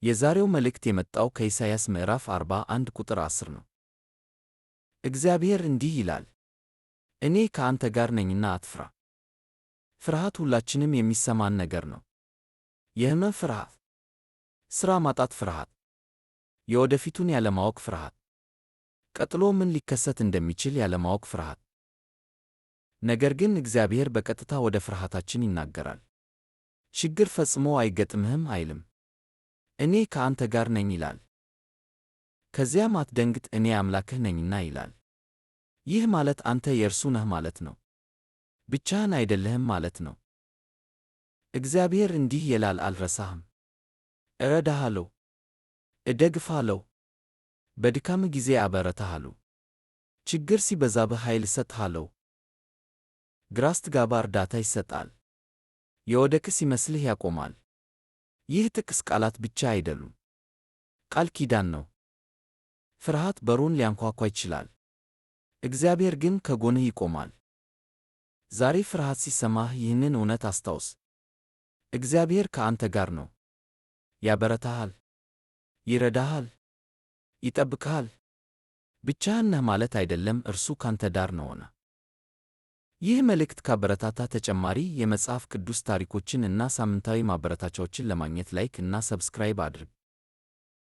የዛሬው መልእክት የመጣው ከኢሳይያስ ምዕራፍ 41 ቁጥር 10 ነው። እግዚአብሔር እንዲህ ይላል፣ እኔ ከአንተ ጋር ነኝና አትፍራ። ፍርሃት ሁላችንም የሚሰማን ነገር ነው። የህመም ፍርሃት፣ ሥራ ማጣት ፍርሃት፣ የወደፊቱን ያለማወቅ ፍርሃት፣ ቀጥሎ ምን ሊከሰት እንደሚችል ያለማወቅ ፍርሃት። ነገር ግን እግዚአብሔር በቀጥታ ወደ ፍርሃታችን ይናገራል። ችግር ፈጽሞ አይገጥምህም አይልም። እኔ ከአንተ ጋር ነኝ ይላል። ከዚያም አትደንግጥ፣ እኔ አምላክህ ነኝና ይላል። ይህ ማለት አንተ የእርሱ ነህ ማለት ነው። ብቻህን አይደለህም ማለት ነው። እግዚአብሔር እንዲህ ይላል፣ አልረሳህም፣ እረዳሃለሁ፣ እደግፍሃለሁ፣ በድካምህ ጊዜ አበረታሃለሁ፣ ችግር ሲበዛብህ ኃይል እሰጥሃለሁ። ግራ ስትጋባ እርዳታ ይሰጣል፣ የወደቅህ ሲመስልህ ያቆማል። ይህ ጥቅስ ቃላት ብቻ አይደሉም፣ ቃል ኪዳን ነው። ፍርሃት በሩን ሊያንኳኳ ይችላል፣ እግዚአብሔር ግን ከጎንህ ይቆማል። ዛሬ ፍርሃት ሲሰማህ ይህንን እውነት አስታውስ። እግዚአብሔር ከአንተ ጋር ነው። ያበረታሃል፣ ይረዳሃል፣ ይጠብቅሃል። ብቻህን ነህ ማለት አይደለም፣ እርሱ ካንተ ጋር ነውና። ይህ መልእክት ካበረታታ ተጨማሪ የመጽሐፍ ቅዱስ ታሪኮችን እና ሳምንታዊ ማበረታቻዎችን ለማግኘት like እና subscribe አድርግ።